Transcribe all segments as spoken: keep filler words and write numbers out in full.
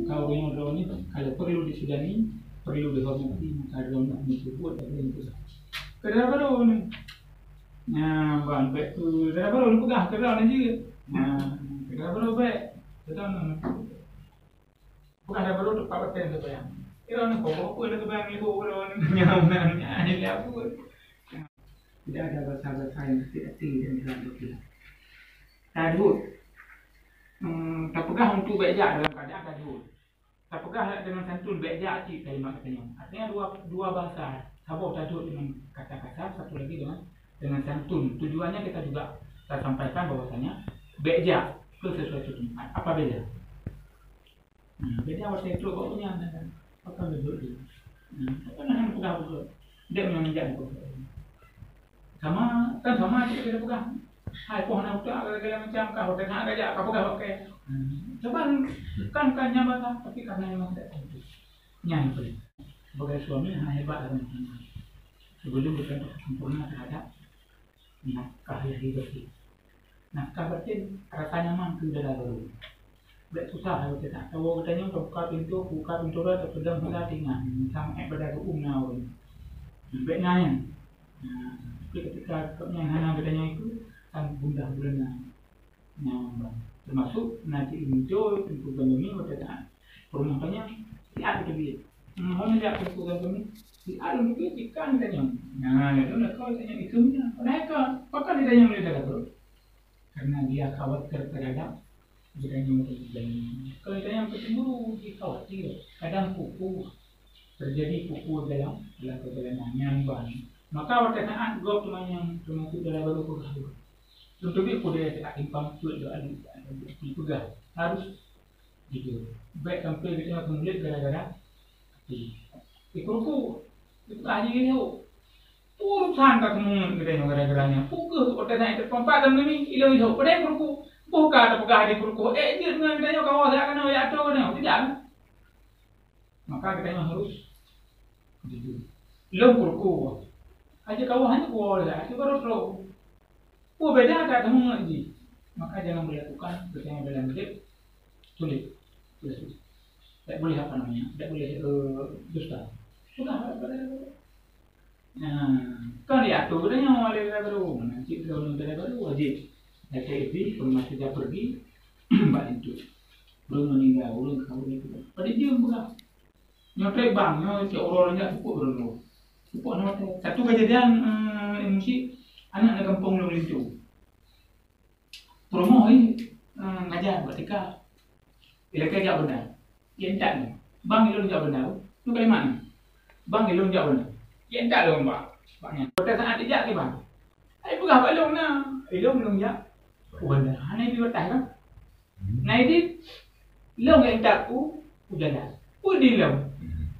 Kau ureuëng droe nyoe, kalau perlu disegani, perlu dihormati, maka droe nyoe akan diperbuat apa yang dipeugah. Keu dara barô nyoe. Nah, ban bèk keu dara barô nyoe peugah, keu droe nyoe jeuet. Nah, keu dara barô bèk. Keu droe nyoe. Bukan dara barô teumpat batèe keu bayang. Keu droe nyoe, kok apa nak bayang ibu droe nyoe? Nyan, nyan, nyan, nyan, apa? Tidak ada bahasa-bahasa yang hati-hati dan terang betul. Tadhôt. Hmm, tapeugah untuk bèk jak dalam keadaan tadhôt. Tapeugah dengan santun, bèk jak cit kalimat geutanyoe. Artinya dua, dua bahasa. Saboh tadhôt dengan kata kasar, satu lagi dengan, dengan santun. Tujuannya kita juga tasampaikan bahwasanya bèk jak ke sesuatu tempat. Apa beda? Nah, beda watèe trok bak nyan kan. Apa beda dia? Nah, apa nak peugah betul? Dia memang jak betul. Sama, kan sama cit kita peugah. Hai, poh na utak, segala macam, ka hotel na gajak, ka peugah, oke. Hmm. Cuba kan, kan nyaman lah, tapi karena memang tidak tentu. Nyan pun. Sebagai suami, ha, hebat lah kan. Sebelum kita sempurna terhadap nafkah lahir batin. Nafkah batin, rasa nyaman keu dara barô. Bèk susah, kalau kita tahu, kita nyang buka pintu, buka pintu dah, terpedang, sudah tinggal. Sama, eh, pada ruum na ureuëng. Bèk nyan. Nah, tapi ketika kau nyang hana geutanyoe itu, kan gundah gulana. Nah, termasuk nanti muncul untuk pandemi, maka tak rumah tanya, siap itu dia. Hmm, orang lihat untuk pandemi, siap untuk dia, ikan tanya. Nah, lalu nak kau tanya itu nya. Kenapa? Apa kan ditanya oleh dalam perut? Karena dia khawatir terhadap geutanyoe. Kalau geutanyoe kecemburu, dia khawatir. Kadang kuku, terjadi kuku dalam, dalam perjalanan nyang ban. Maka watèe saat gob teuma nyang termasuk dara barô peugah tu. Tentu bit kude tak timpang peuet doa dipeugah. Harus jujur. Bèk sampai kita keuneuk gara-gara hati. Di keruku, dipeugah jih ilong. Urusan ka keumeungeut geutanyoe gara-gara nyan. Peu kheueh watèe na item pompa lam nami, ilong-ilong. Padahai peuruku. Boh ka tapeugah di peuruku. Eh, jeuet ngon geutanyoe kawa siat keunoe, ya atô keunoe. Tidak. Maka geutanyoe harus jujur. Lôn peuruku. Aja kawa hana kuwoe lé, aja baru trok. Peu beda ka keumeungeut jih. Maka jangan berlakukan geutanyoe dalam udép. Tuléh. Tuléh, tuléh. Tak boleh, apa namanya, tak boleh, eh, dusta. Sudah, Nah, kan diatur geutanyoe lé dara barô. Nah, cit droeneuh dara barô wajéb. Lagèe Idris, peurumoh saja pergi bak linto. Ureueng meuninggai, ureueng ka ureueng itu. Pada jeuem peugah. Nyoe trép bang, nyoe cit uroe lôn jak seupôt droeneuh. Seupôt nyoe trép. Satu kejadian, eh, emosi, aneuk na gampông lôn linto. Peurumoh, eh, ngajar bak tika. Ilakèe jak beuna. Intat lôn. Bang, ilôn jak beuna. Tu kalimat nyan. Bang, ilôn jak beuna. Intat lôn bak, bak nyan. Pada saat ijak ke bang. Ai peugah bak ilôn na. Ilôn, ilôn jak beuna. Hana ibi batas kan? Na idin, ilôn intat u, u jalan. U di ilôn.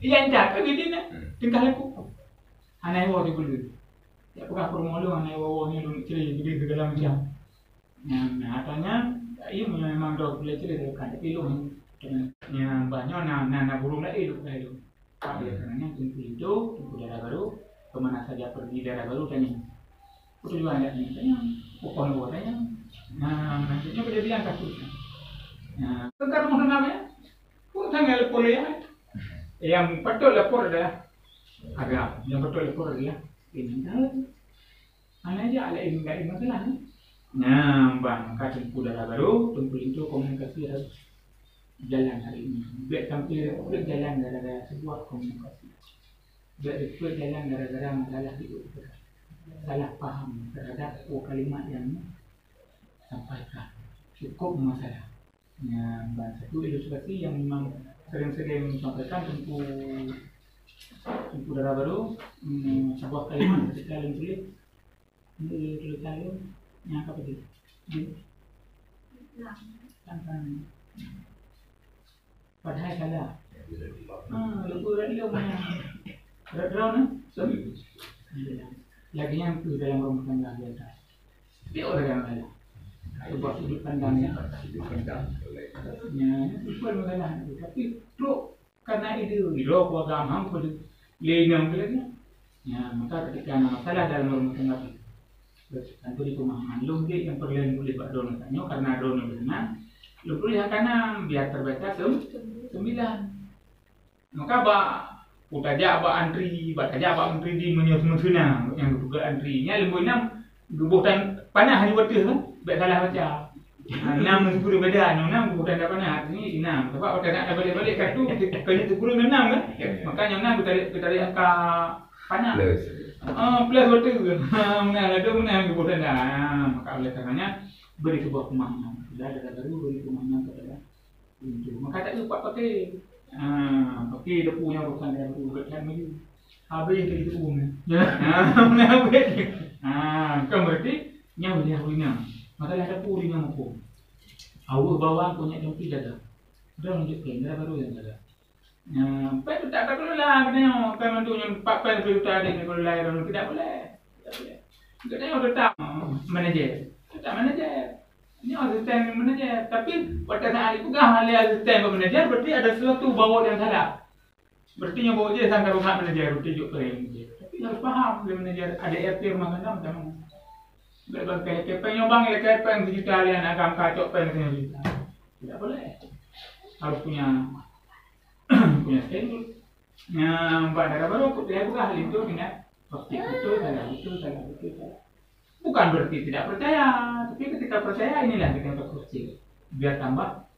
Iya intat, u di na. Tingkah laku. Hana iwoe di bulu. Jak peugah peurumoh lôn, hana iwoe-woe nyan lôn cre, jadi segala macam. Nyan, nah, ata nyan, iya meunyoe memang droe geucalitra kan, tapi lôn, nyan, bah nyoe na, na, na burung laén lôn, laén lôn. Tapi karena nyan teungku linto, teungku dara barô, ke mana saja pergi dara barô tanyong. Tujuan jak nyan tanyong, pokok luwa tanyong. Nah, maksudnya kejadian kasus. Nah, tentang rumah tangga ya? Bukan hanya lapor ya. Yang patut lapor adalah agam. Yang patut lapor adalah ini. Hana jak laén-laén masalah, eh. Nyan, bah, maka teungku dara barô, teungku linto komunikasi harus jalan hari ini. Bèk sampai ripek jalan gara-gara sebuah komunikasi. Bèk ripek jalan gara-gara masalah itu. Salah paham terhadap sebuah kalimat yang sampaikan. Cukup masalah. Nyan, bah, satu ilustrasi yang memang sering-sering disampaikan teungku, teungku dara barô, hmm, sebuah kalimat ketika lôn tuléh, lôn tuléh, nyan ka padum? Di? Kan, kan. Padahai salah. Ha, lupa rat lôn nyan. Rat droe nyan? Sorry. Lagèe nyan tu dalam rumah tangga biasa. Dia orang yang lain. Sebuah sudut pandang ya. Sudut pandang. Ya, itu pun masalah. Tapi trok karena ide, ide keluarga ham pun lé nyang lagi. Ya, maka ketika ada masalah dalam rumah tangga tu, terus tentu di pemahaman lôn dek yang perlu boleh bak droeneuh tanyoe karena droeneuh beuna. Lôn tuléh angka nam, biar terbaca sem-, sembilan. Maka bak, ku tajak bak antri, bak tajak bak antri di meunyoe seumeuseuna nyang geupeugah antri. Nyan leumboi nam geuboh tan panah di wateuh kan? Bèk salah baca. Ha, nam ngon sepuluh beda, nyoe nam geuboh tanda panah, artinya inam. Sebab watèe nak balek-balek kartu, keu nyoe sepuluh ngon nam kan? Maka nyoe nam geutarek, geutarek angka panah. Plus. Ah, plus wateuh. Ha, meunan, ladôm meunan geuboh tanda. Ha, maka oleh karenanya, beri sebuah pemahaman. Sudah ada baru, beri pemahaman kepada Pintu. Maka tak lupa pakai. Ha, pakai debu nyang bukan debu, bukan maju. Habis dari debu ni. Ha, habis. Ha, kan berarti nyawa dia punya. Masalah debu dia nyawa pun. Awak bawang punya tempi jaga. Dah lanjut ke, dah baru yang jaga. Ha, pek tu tak ada kelola, katanya, pek mantu yang empat pek sejuta ada yang kelola, orang tidak boleh. Tidak boleh. Katanya, oh, tetap manajer. Tetap manajer. Nyoe asisten manajer, tapi watèe saat dipeugah lé asisten bak manajer, berarti ada sesuatu bawa nyang salah. Berarti nyoe bawa je sangka rusak manajer, berarti jok keu manajer. Tapi harus paham lé manajer, ada R T rumah tangga macam mana. Bèk bang kepeng nyoe bang, lé kepeng sejuta lé anak gam kacok peng sejuta. Tidak boleh. Harus punya, punya standar. Nah, bak dara baru aku dia peugah linto dengan plastik betul salah, betul salah, betul salah. Bukan berarti tidak percaya, tapi ketika percaya inilah kita perkecil. Biar tambah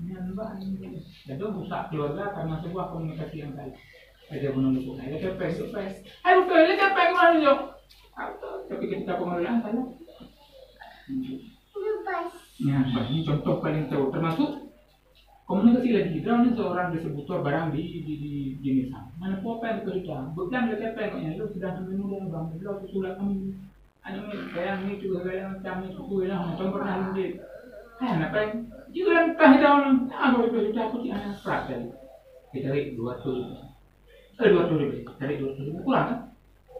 nyan bah ini. Jadi rusak keluarga karena sebuah komunikasi yang salah. Ada menunduk, ada kepeng, kepeng. Ayo betul, ada kepeng mana jok. Tapi ketika pengelolaan salah. Ya, bah, ini contoh paling tahu, termasuk komunikasi lagi. Droeneuh seorang distributor barang di, di, di, di Nissan. Mana po peng ke kita? Bukan lagi peng yang lu sudah kami muda bang, belum surat kami. Anu ni, sayang ni tu segala macam ni, suku lah, macam pernah lagi. Hai, nak peng? Juga entah dah orang. Ah, dua ratus juta aku tidak nak serat tadi. Kita tarik dua ratus. Eh, dua ratus ribu. Tarik dua ratus ribu. Kurang kan?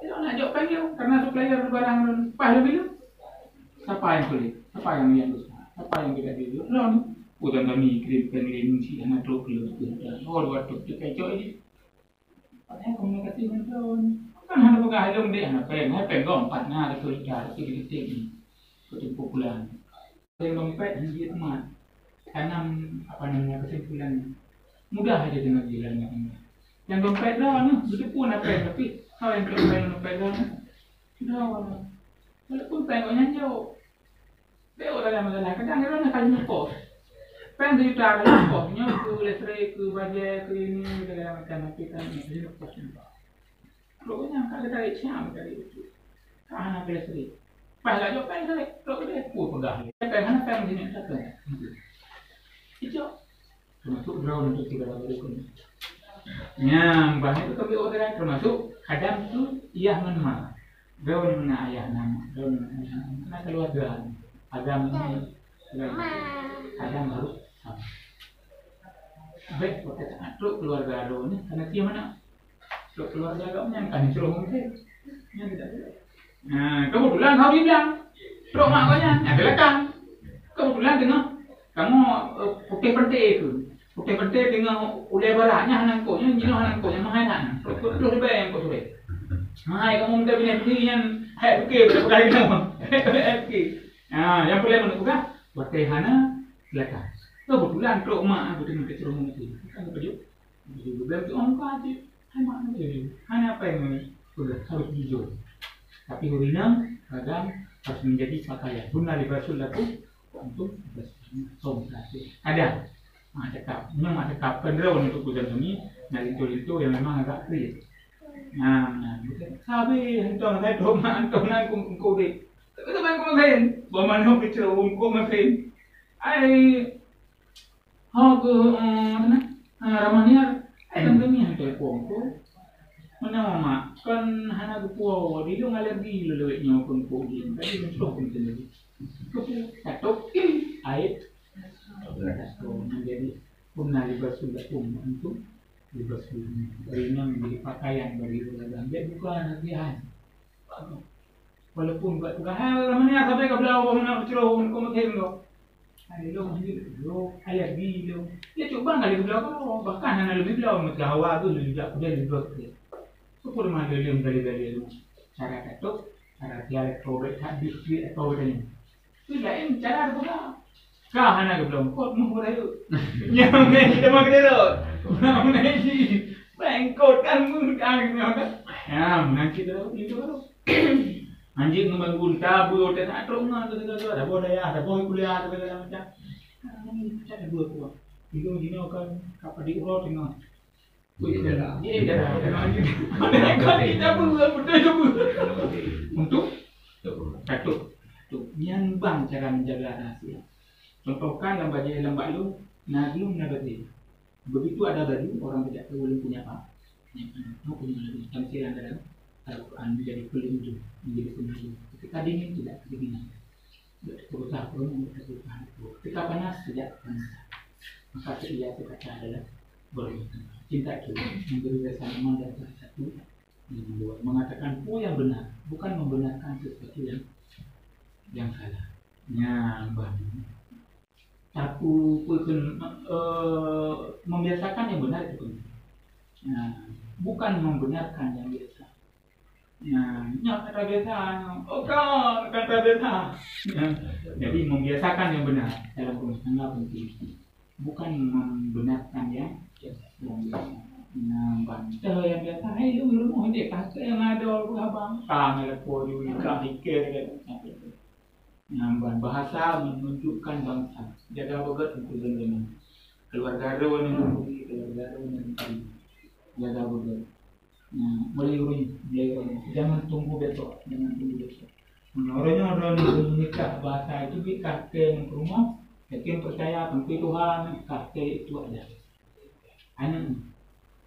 Tidak nak jawab peng dia, karena supplier barang pah lebih lu. Siapa yang pelit? Siapa yang, yang dosa? Siapa yang tidak jujur? Droeneuh. Udah kami kirim peng lé si anak trok ke lu. Oh, dua ratus tu kacau aja. Padahal komunikasi ngon droeneuh. Kan hana peugah lôn dek hana peng, hana peng gom empat na ada kerja, ada kerja ni. Betul pukulan. Peng dompet hana jeuet mat. Tanam, apa namanya, kesimpulan. Mudah aja dengan jalan yang ini. Yang dompet droeneuh, betul pun apa yang tapi, kau yang dompet, dompet droeneuh. Droeneuh. Walaupun peng kau nyan jauh. Tengok dalam masalah, kadang droeneuh ka jimeukoh. Peng sejuta ka jimeukoh, nyoe keu listrik, keu bajèe, keu ini, segala macam, tapi kan nyoe ka jimeukoh. Ruknya ka geutarek siang, geutarek itu. Ka hana keu listrik. Pas laju peng tarek, ruk deh, peue peugah. Peng hana peng sini, tak peng. Itu. Termasuk droeneuh untuk segala macam. Nyang banyak tu kami orang termasuk kadang tu iya ngon ma. Droeneuh ngon ayah nama, droeneuh ngon ayah nama. Karena keluarga agama ini keluarga. Kadang harus sama. Bèk pakai tak trok keluarga droeneuh, karena dia mana? Trok keluarga droeneuh kan ceroh mungkin. Yang tidak boleh. Nah, kebetulan kau bilang. Trok mak kau nyan, ada lekang. Kebetulan tengah kamu eh, putih penting tu. Putih penting tengah ulai barat nya nangkok nya, jinoh nangkok nya mahal kan. Terus terus dibayar yang kau suruh. Mahal kamu minta bini putih yang hai putih berapa kali nama. Hai putih. Ha, yang boleh menurut pegang, watèe hana silakan. Kebetulan trok mak aku tengah keceroh mungkin. Kan apa juk? Jadi beban tu ongkah aja. Hai mak ni. Hana apa yang boleh harus jujur. Tapi ureueng kadang harus menjadi pakaian. Hunna libasul lakum wa antum libasul lahunna. Kadang. Ha, cakap. Memang cakap. Kan droeneuh untuk kujang kami. Nah, linto-linto yang memang agak kritis. Nah, nah. Sabe, entong saya trok mak, entong nangkung engkau deh. Tapi tu bang kau main. Bawa mana kecil, ungkau main. Ai, ho ke, eh, mana? Ah, ramah niat. Ai, kan kami yang telepon tu. Mana mama? Kan hana geupuwoe, di lôn alergi lé lewat nyoe pun kok di. Tadi mentok pun tadi. Kepu, katok, ih, ait. Katok, menjadi, hunna libasul lakum wa antum libasul lahunna. Rinang jadi pakaian bagi orang. Dia bukan latihan. Walaupun buat tugaih, hai, ramai ni, sampai ka blau, kau nak berceroh, kau makin kau. Hai, lôn, hai, lôn, alergi, lôn. Ya, cuba kali blau kau, bahkan hana lebih blau, meuteugah hawa tu, lebih blau, udah lebih blau tu. Syukur mah ada lôn gali-gali tu. Cara katok, cara tiar, kau bek, tak bis, duit, kau bek ni. Tu lain cara tu lah. Ka hana geubloe, kot meuh beurayot. Nyang meunan cit teuma keudeh rot. Nyang meunan cit bengkot kan meuh dah gitu kan. Ya, meunan cit teuma itu baru. Anjing ngon bangun tabu hotel nak trok ngon tu segala ada boh dayah, ada boh kuliah tu segala macam. Ada dua kuah. Itu jinoe kan kapal di ulo tengah. Wih, iya dah. Iya dah. Mereka tidak buat betul tu. Untuk satu, satu. Nyan bang cara menjaga rahasia. Contohkan dalam baju dalam bak lu, na glum na baju. Begitu ada baju, orang tidak tahu lu punya apa. Punya apa? Mau punya lagi. Tamsilan dalam Al-Quran menjadi pelindung, menjadi penyayang. Ketika dingin tidak kedinginan. Berusaha pun untuk berusaha. Ketika panas tidak panas. Maka setia sekata adalah berhubungan. Cinta itu memberi rasa nyaman dan salah satu yang dua mengatakan apa yang benar, bukan membenarkan sesuatu yang yang salah. Nyang bah. Tapi pun eh, membiasakan yang benar itu penting. Nah, bukan membenarkan yang biasa. Nah, nyoe kata biasa, oh kan kata biasa. Ya. Jadi membiasakan yang benar dalam rumah tangga penting. Bukan membenarkan yang yang biasa. Nah, bantah yang biasa, hai lu rumah dia kata yang ada orang abang. Kami lepo juga mikir. Nyang ban bahasa menunjukkan bangsa. Jaga beugét untuk zaman. Keluarga droe nang bui, keluarga droe nang bui. Jaga beugét. Nah, mulai uroe nyoe, mulai uroe nyoe. Jangan tunggu besok, jangan tunggu besok. Nah, uroe nyoe droe nang nikah bahasa itu di kaki yang ke rumah, yakin percaya sampai Tuhan kaki itu ada. Aneuk,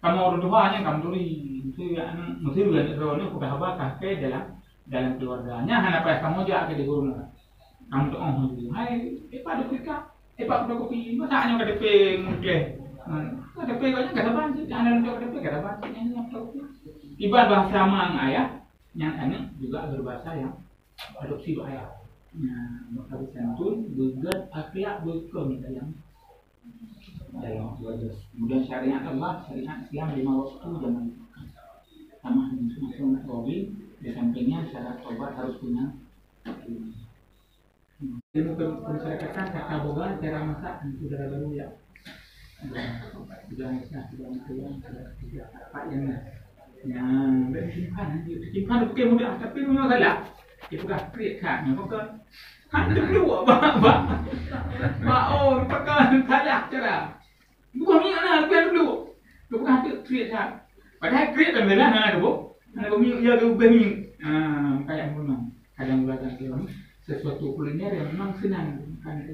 kamoe ureueng tuha nyan kamoe turi. Mesti aneuk, mesti aneuk droeneuh peugah haba kah keu dalam, dalam keluarga. Nyan hana payah kamoe jak keu di gurèe. Kamoe teu'oh laju. Hai, Epa, deuh peugah. Epa, fotokopi. Masa nyoe K T P meukleh. Hmm. K T P kau nyan ka saban cit. Aneuk nyoe K T P ka saban cit. Nyan, nyan fotokopi. Iban bahasa ma ngon ayah, nyan aneuk juga berbahasa yang adopsi bak ayah. Nah, maka beusantun, beugét, akhlak, beukon dalam dalam keluarga. Kemudian syariat Allah, syariat Islam lima waktu jangan dilupakan. Tamah dengan sunat-sunat Nabi, di sampingnya syarat taubat harus punya. Ilmu ke-, kemasyarakatan kata boga cara masak tentu dara baru ya. Sudah masak, sudah makan, sudah tidak apa yang Nyang bèk simpan, simpan bukan mudah, tapi memang salah. Dia peugah kriet that, nyan bukan. Kan teupluek bak, bak. Bak, oh, peugah salah cara. Dua minit na, leubeh teupluek. Dia peugah tu kriet that. Padahal kriet kan belah, hana dua. Hana dua minit, ya, dua belas minit. Ah, kayak memang. Kadang-kadang dia ni sesuatu kuliner yang memang senang. Kan,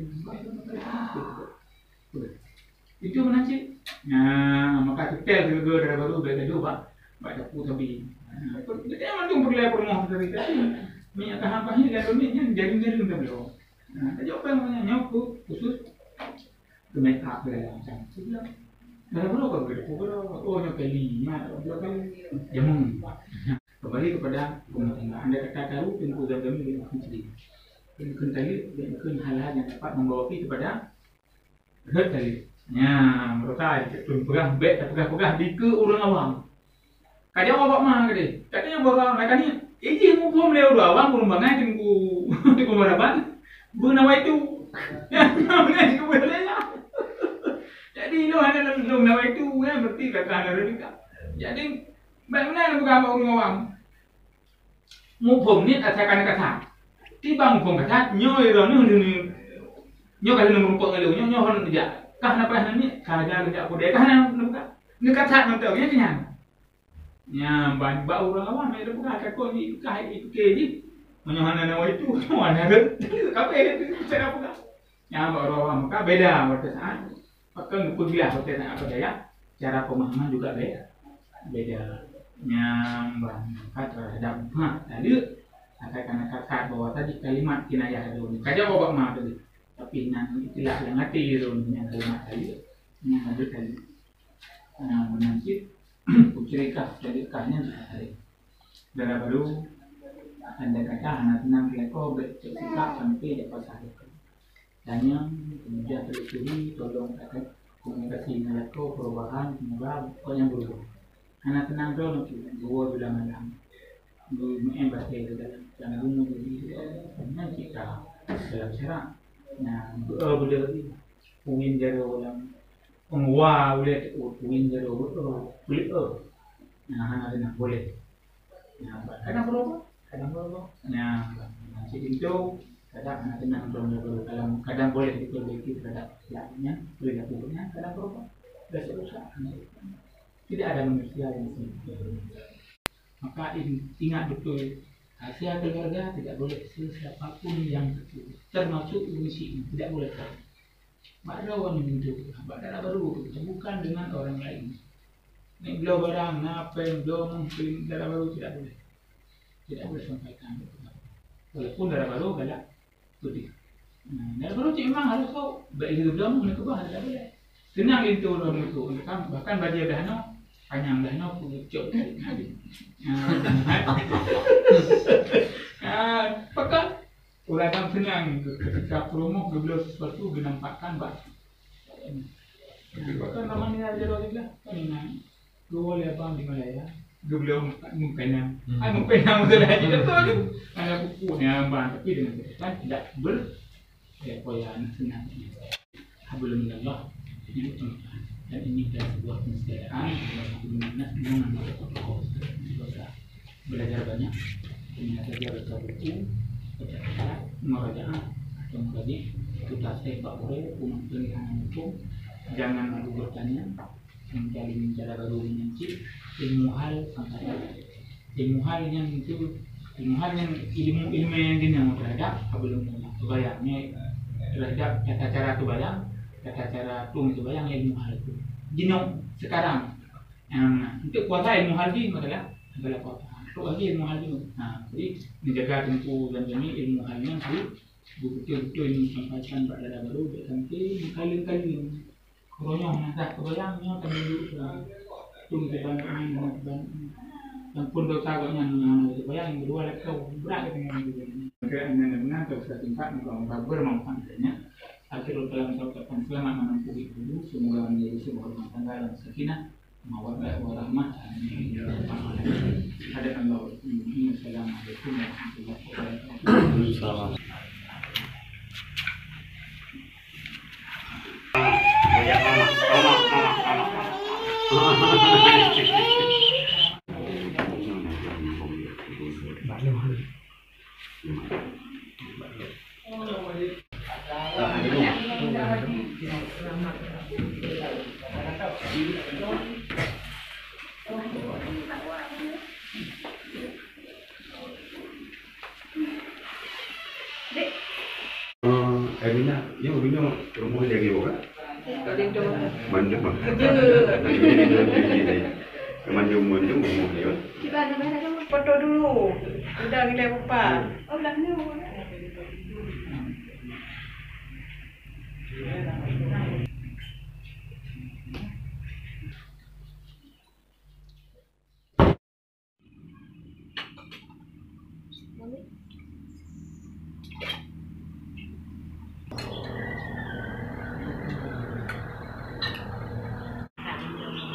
itu meunan cit. Nah, maka teutel sigoe dara baru bèk gadoh bak, bak dapu sabe. Nah, kita mandum peureulèe peurumoh tadi, tapi minyak kaham pahit dan rumit nyan jaring-jaring tabloe. Nah, tajok pèng nyoe khusus keu make up segala macam. Dara baru ka geudapu gadoh. Oh, nyoe kali, nyoe dua kali. Jameun. Kembali kepada rumah tangga. Andai kata tahu, Teungku Zam-Zam lebih mungkin sedih. Mungkin kali, mungkin hal-hal yang dapat membawa kita kepada Rhot tadi. Nya, meurasa cit pun peugah, bèk tapeugah-peugah dikeue ureueng awam. Ka jaweueb bak ma keudeh. Katanya baru awam, katanya, "Eh, jih muphom lé ureueng awam, ureueng bangai teungku, teungku maraban. Beuna waitu." Jadi, lôn hana lôn na waitu, ya, berarti kakak hana rhot. Jadi, bèk meunan peugah bak ureueng awam. Muphom niet asai ka neukasat. Tiba muphom kasat, nyoe droeneuh, nyoe ka lheueh meurumpok ngon lôn, nyoe, nyoe hana neujak. Kah na payah niet, ka jak, jak peudeh, kah na neubuka. Neukasat mantong, nyan keuh nyan. Nyan, ban bak ureueng awam, nyan teupeugah, takot jipeugah, jipike jih. Meunyoe hana na waitu, hana rhot. Kabeh cara peugah. Nyan bak ureueng awam, ka beda watèe saat. Pakon geupeugah watèe saat peugah, ya. Cara pemahaman juga be-, beda. Nyan ban ka terhadap mak tadi, akan kana kasat bahwa tadi kalimat kinayah droeneuh. Ka jaweueb bak ma tadi. Tapi nan istilah lam até droeneuh nyan kalimat tadi. Nyan ada tadi. Nah, meunan cit, kucirikah, kucirikah nyan juga tadi. Dara baru, andai kata hana seunang keu lakoe, bèk cok sikap sampai jak pasah lakoe. Tanyong, kemudian telusuri, tolong komunikasi ngon lakoe, perubahan, semoga pokoknya berubah. Hana seunang droe nyoe, dua bulan malam. Di M P T dalam, dalam rumah jadi, dengan kita dalam syarak. Nah, beu-e beuleu, uwin jaroe lam, wa ulée teuôt, uwin jaroe beu-e, beuleu-e. Nah, hana seunang boleh. Nah, kadang berubah, kadang berubah. Nah, nah, si pintu, kadang hana seunang untuk berubah. Kadang, kadang boleh diperbaiki terhadap pelakunya, perilakunya, kadang berubah. Biasa usaha. Tidak ada manusia yang sempurna. Maka in-, ingat betul, rahasia keluarga tidak boleh sesiapa pun yang tahu, termasuk ureueng syiek tidak boleh tahu. Bak droe nyoe pintoe, bak dara barô, bukan dengan orang lain. Nek bloe barang, na péng, bloe meuh, péng dara barô tidak boleh. Tidak boleh sampaikan. Walaupun dara barô galak peudeh. Nah, dara barô cit memang harus tahu. Baik itu bloe meuh, na keubah, tidak boleh. Seunang linto droe meuh, bahkan, bahkan bajée blah noe, panyang blah noe, peucok. Nah, ah, pakat. Ureueng agam seunang ketika promoh geubloe sesuatu geunampakkan bak. Bahkan ramai ni ada lagi lah. Kan ingat. Geuwoe lé abang di Malaya. Geubloe mukena. Hmm. Ah, mukena betul lagi. Betul tu. Ada buku ni abang, tapi dengan catatan tidak ber-, ya, koya anak seunang. Hablum minallah. Dan ini adalah sebuah keniscayaan. Hablum minallah. Jangan lupa. Belajar banyak, dengan saja baca buku, baca kitab, murajaah atau murajaah, itu tasbih bak ureueng, umat pilihan hukum, jangan ragu bertanya, mencari cara baru menyancik, ilmu hal sampai ilmu hal yang itu, ilmu hal yang ilmu, ilmu yang jenuh terhadap sebelum bayangnya, terhadap tata cara tu bayang, tata cara tu itu bayang ilmu hal itu jenuh sekarang. Nah, untuk puasa ilmu hal jih masalah, masalah puasa. Untuk lagi ilmu hal jih. Nah, jadi menjaga teungku dan jami ilmu hal nyan tu betul-betul ilmu sampaikan bak dara barô, jangan sampai mengkaling-kaling. Keroyoh nyang dah kebayang nyoe akan dulu, nah, tu kita banyak ni, banyak, banyak. Dan pun dosa agak nyan, nah, kebayang yang kedua lagi kau berat dengan itu. Maka dengan benar kau sudah tingkat, muka-muka bermanfaat banyak. Akhirul kalam, saya ucapkan selamat menempuh hidup dulu. Semoga menjadi sebuah rumah tangga yang sakinah, mawaddah, warahmah. Amin ya rabbal alamin. Hadakallahu. Assalamualaikum warahmatullahi wabarakatuh. Waalaikumsalam. Eh, Erina, nyoe, nyoe rumoh lagèe nyoe kan? Mandum, ah. Mandum, mandum rumoh nyoe. Foto dulu. Udah gila rupa. Oh, dah ni.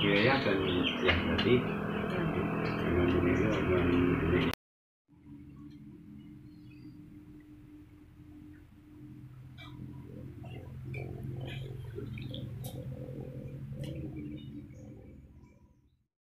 Kira ya kan yang tadi.